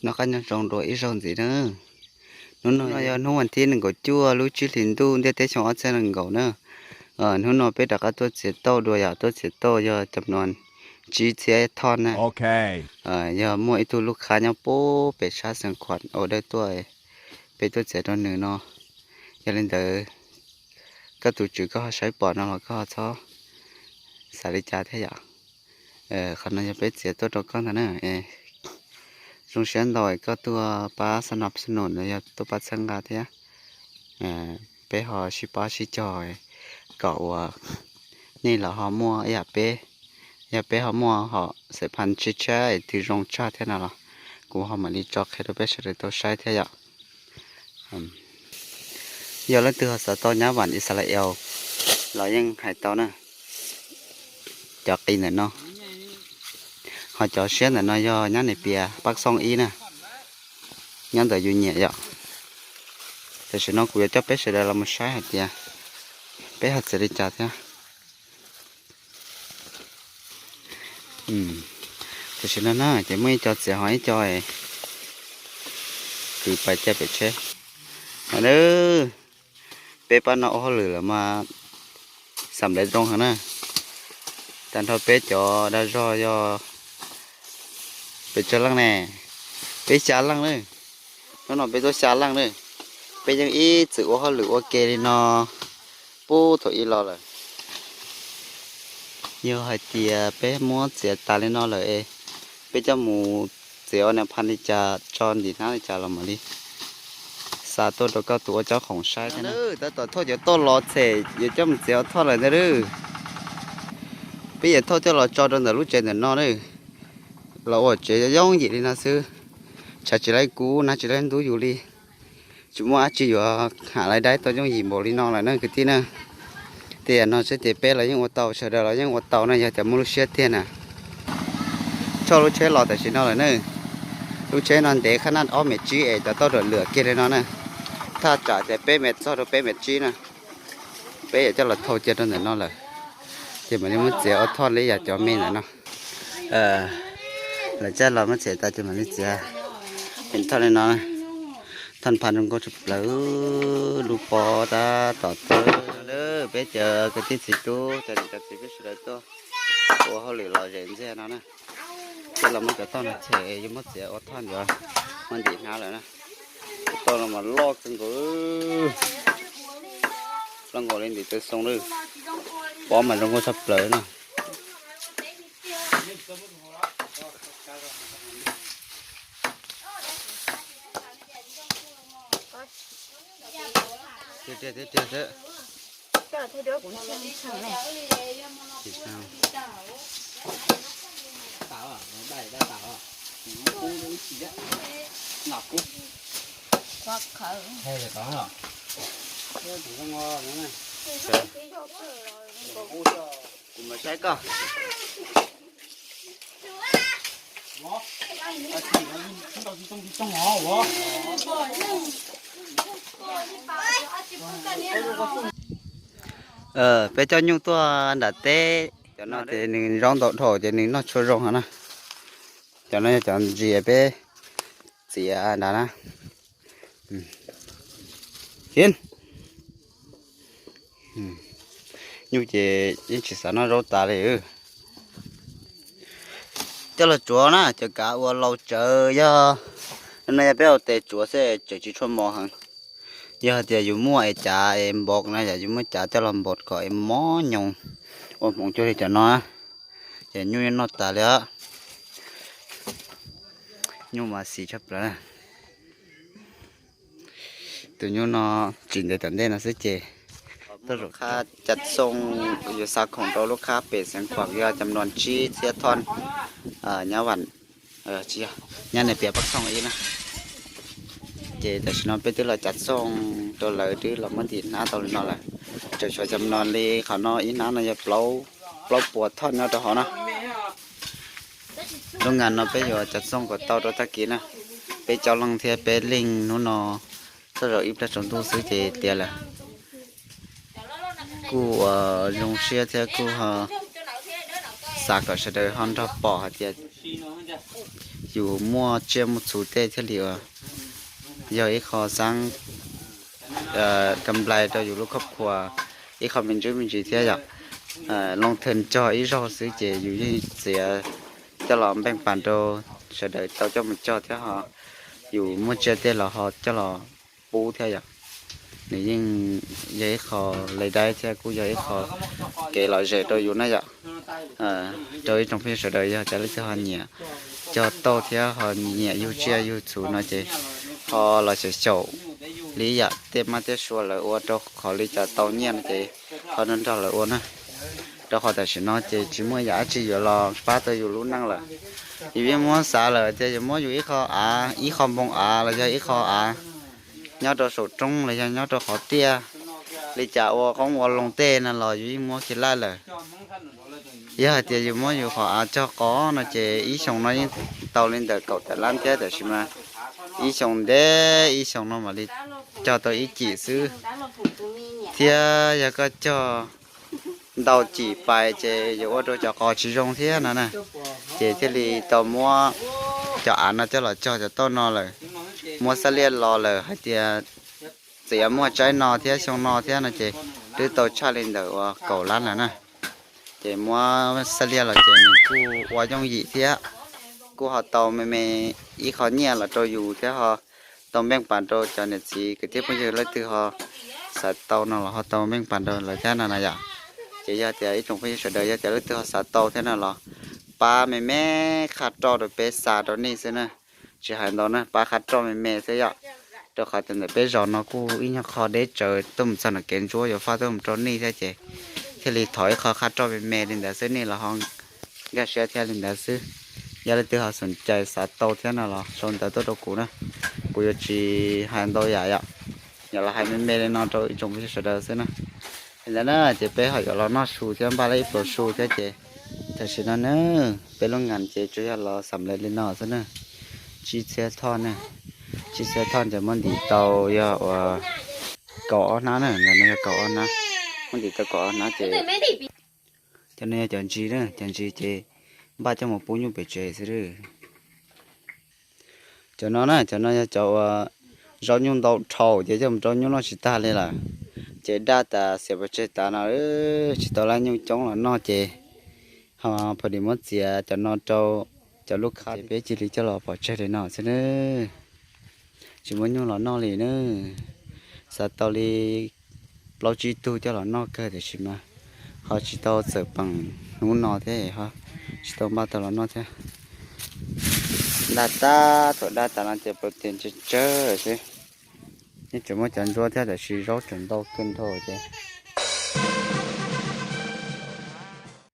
Noj qab nyob zoo dua ib zaug ntxiv na. Hnub no yog hnub vas thib nees nkaum cuaj lub tsib hlis ntuj ntiaj teb xyoo ob txhiab nees nkaum na. Hnub no peb rov qab tuaj txiav tauj dua yom, tuaj txiav tauj yog cam nuas tsib txhiab thoj na. Yog muaj ib tug lub khab nyob puag pem sab Xeev Khuam ua dawb tuaj, peb tuaj txiav rau nws no. Yog li ntawd, koj tus tswv koj ho saib pom no los koj ho txhob xav li cas thiab yom. Qhov no yog peb txiav tuaj rau koj ntag na. Zoo siab ntau koj tuaj pab xa nov xa nus los yog tuaj pab txhawb nqa thiab. Peb ho sib pab sib cog kom uas nej los ho muaj ib yam peb, yog peb ho muaj hom xeem phaj tshiab tshiab es twg zoo tshaj thiab no los kuv ho mam li tso qhia rau peb sawv daws tau saib thiab yom. Yog leej twg ho xav tau nyab vam Israel los yeej hais tau na. Cov qis ntawm no, ho cov siab ntawm no yog nyab Niam Pias pab xooj ib na, nyob ntawm yus nyiam yom. Tam sim no kuv yuav coj peb sawv daws los mus saib hais tias peb ho txiav li cas thiab. Tam sim no na ces muaj ib co txiav ho ib co kwv pais caij pem tsheb. Peb pab no ua hauj lwm lawm mas xam nplawv zoo heev na. Tag nrho peb cov dag zog yog pes tsawg leej ne? Peb xya leej na. Hnub no peb tuaj xya leej na. Peb yeej ib txwm ua hauj lwm ua ke li no puag thaum ub los lawm. Yog hais tias peb muab txiav tas li no lawm es peb coj mus txiav ua niag phaj li cas tso ntim hnab li cas los mam li xa tuaj rau koj tus ua cob khoom saib thiab. Tab tom thauj cov tauj los txhem yuav coj mus txiav ua thoj lawm ntag lauj. Peb yuav thauj coj los tso rau ntawm lub tsev ntawm no na. Los ua tsev yooj yim li no xwb, tshav tsis laib kub, nag tsis laib ntub yus li. Tsis muaj dab tsi yuav ham laib daib tau yooj yim npaum li no lawm na kwv tij na. Tiam no seb tias peb los yeej ua tau, sawv daws los yeej ua tau na yog tias muaj lub siab tiag na. Tshoj lub tsheb los tam sim no lawm na. Lub tsheb no ntev khab naj ob mev tsib es cov tauj ram lwam kiag li no na. Thaj tsam tias peb mev txog rau peb mev tsib na. Peb yuav coj los thau cia rau ntawm no lawm, ces mam li muab txiav ua thoj li yam cov me ntawm no. Lawv coj los muab txiav tas ces mam li txiav. Ces thoj li no, thoj pha zoo nkauj tshaj plaws, lub pob tab tom tawg. Peb cov kwv tij txiv tub cov niam cov txiv peb sawv daws tuaj ua hauj lwm lom zem ntxiag no na. Peb los muab cov tauj no txhem yuav muab txiav ua thoj ntawd, muab ntim hnab lawm na. Tauj no mas loj kawg nkaus, loj nkaus li ntim taw xoo lawm. Pob mas zoo nkauj tshaj plaws na. Kuv mus saib koj. Peb coj nyuj tuaj nram teb, cov no ces nws zaub ntau dhau ces nws noj tshua zoo heev na. Cov no yog cov ntsis peb txiav nrad na. Nyuj ces yeej tsis xav noj zaub tas li. Coj los tsuav na, cov kav uas laus tsawv yog, no yog peb ua tes tsuav xwb tseem tsis tshua mos heev. Yog hais tias yus muaj es cav es npov na, yog yus muaj cav coj los npov kom es mos nyoos ua hmoov cuag li cov no, ces nyuj yeej noj tas li os. Nyuj mas xis tshaj plaws. Tus nyuj no tsis ntev tom ntej no xwb ces tuaj zaum qhab cav xoo, yuav xa khoom rau lub qhab pem Xeev Khuam yog cam nuas tsib txhiab thoj, nyab vam, tsis yog, nyab niam pias pab xooj ib na. Ces tam sim no peb twb los cav xoo rau lawv twb los muab ntim hnab tau li no lawm. Tseem tshuav cam nuas li qhov no ib hnab no yog plaub puas thoj nyob rau hauv na. Lub nga no peb yuav cav xoo kom tau rau tag kis na. Peb cov leej thiab peb leeg hnub no tuaj zaum ib pliag tsaus ntuj xwb ces tiav lawm. Kuj ua zoo siab thiab kuj xav kom sawv daws ho nrog pom hais tias yus muaj tsiaj muaj txhu tej thiaj li uas yog ib qho xaab ka nplai rau yus lub khob khuas ib qho me ntsis me ntsis thiab yom. Loo thawj cog ib zaug xwb ces yus yeej txiav coj los npeej pas rau sawv daws tau coj mus cog thiab ho yus muaj tsiaj tej los ho coj los pub thiab yom. Nws yeej yog ib qho lej daib thiab kuj yog ib qho kev lom zem rau yus na yom. Rau ib tsoom phooj ywg sawv daws yog tias leej twg ho nyiam cog tauj thiab ho nyiam yug tsiaj yug txhu no ces ho los xyaum xyaum li yam tej mab tej sua lawv ua rau qhov li cas tau nyiaj no ces ho nrog nrog lawv ua na. Rau qhov tam sim no ces tsis muaj yam dab tsi yuav los pab tau yus lub neej lawm. Yus yeej muab xav lawm tias yuav muab yus ib qho av, ib qho npoo av los yog ib qho av nyob rau saum roob los yog nyob rau qhov tiaj, li cas ua qoob ua loo tej no los yus yeej muab kiag laij lawm. Yog hais tias yus muab yus qhov av cog qos no ces ib xyoos no yeej tau li ntawm kaum tawm lab thiab, tab sis mas ib xyoos ntev ib xyoos no mam li cog tau ib cim xwb. Thiab yog koj cog ntau cim pais ces yuav ua rau cov qos tsis zoo thiab no na. Ces thiaj li tau muab cov av no coj los cog cov tauj no lawm, muab xab liaj los lawm hais tias txiav muaj tsaib no thiab xyoo no thiab no ces twb tau tshaj li ntawm uas kaum lab lawm na. Ces muab xab liaj los ces nws kuj ua yooj yim thiab, kuj ho tau me me ib qho nyiaj los rau yus thiab ho tau npeej pas rau cov niam txiv kwv tij phooj ywg leej twg ho xav tau no los ho tau npeej pas rau lawv thiab no na yom. Ces yog tias ib tsoom phooj ywg sawv daws yog tias leej twg ho xav tau thiab no los pab me me qhab roj rau peb xa rau nej xwb na. Tsis hais ntau na, pab qhab roj me me xwb yom. Rau qhov tias ntawm peb zos no kuj ib nyuag qho deb tsawv tuaj mus txog nram kev ntsuab yuav faj tuaj mus rau nej thiab ces thiaj li thov ib qho qhab roj me me li ntawd xwb nej los ho nkag siab thiab li ntawd xwb. Yog leej twg ho xoom cai xav tau thiab no los sau ntawv tuaj rau kuv na, kuv yuav tsis hais ntau yam yom, yog los hais me me li no rau ib tsoom phooj ywg sawv daws xwb na. Li ntawd na ces peb ho yuav los noj su thiab npaj lawm ib pluas su thiab ces tam sim no na peb lub ngas ces tsuas yog los xam lawv li no xwb na. Tsib txhiab thoj na, tsib txhiab thoj ces muab ntim tau yog uas kaum ob hnab na, ntawm no yog kaum ob hnab, muab ntim tau kaum ob hnab ces cov no yog cov ntsis na, cov ntsis ces npaj coj mus pub nyuj pem tsev xwb. Cov no na, cov no yog cov uas zaub nyuj ntau dhau ces coj mus rau nyuj noj tsis tag li lawm. Ces daj tas xiam pov tseg tas no, tsis tau lab nyuj coob los noj ces ho pha dim muab txiav cov no rau cov lub khab ces peb cia li coj los pov tseg li no xwb na. Tsis muaj nyuj los noj li na. Xav tau li plaub tsib tug coj los noj kawg tiam sis mas ho tsis tau txawm peem hnub no thiab ho tsis tau npaj tau los noj thiab. Daj tab, thaum daj tas no ces plaub tias tsawg tsawg xwb. Yeej tseem muaj cov ntsuab thiab tab sis zaub tseem ntau kawg nrho ces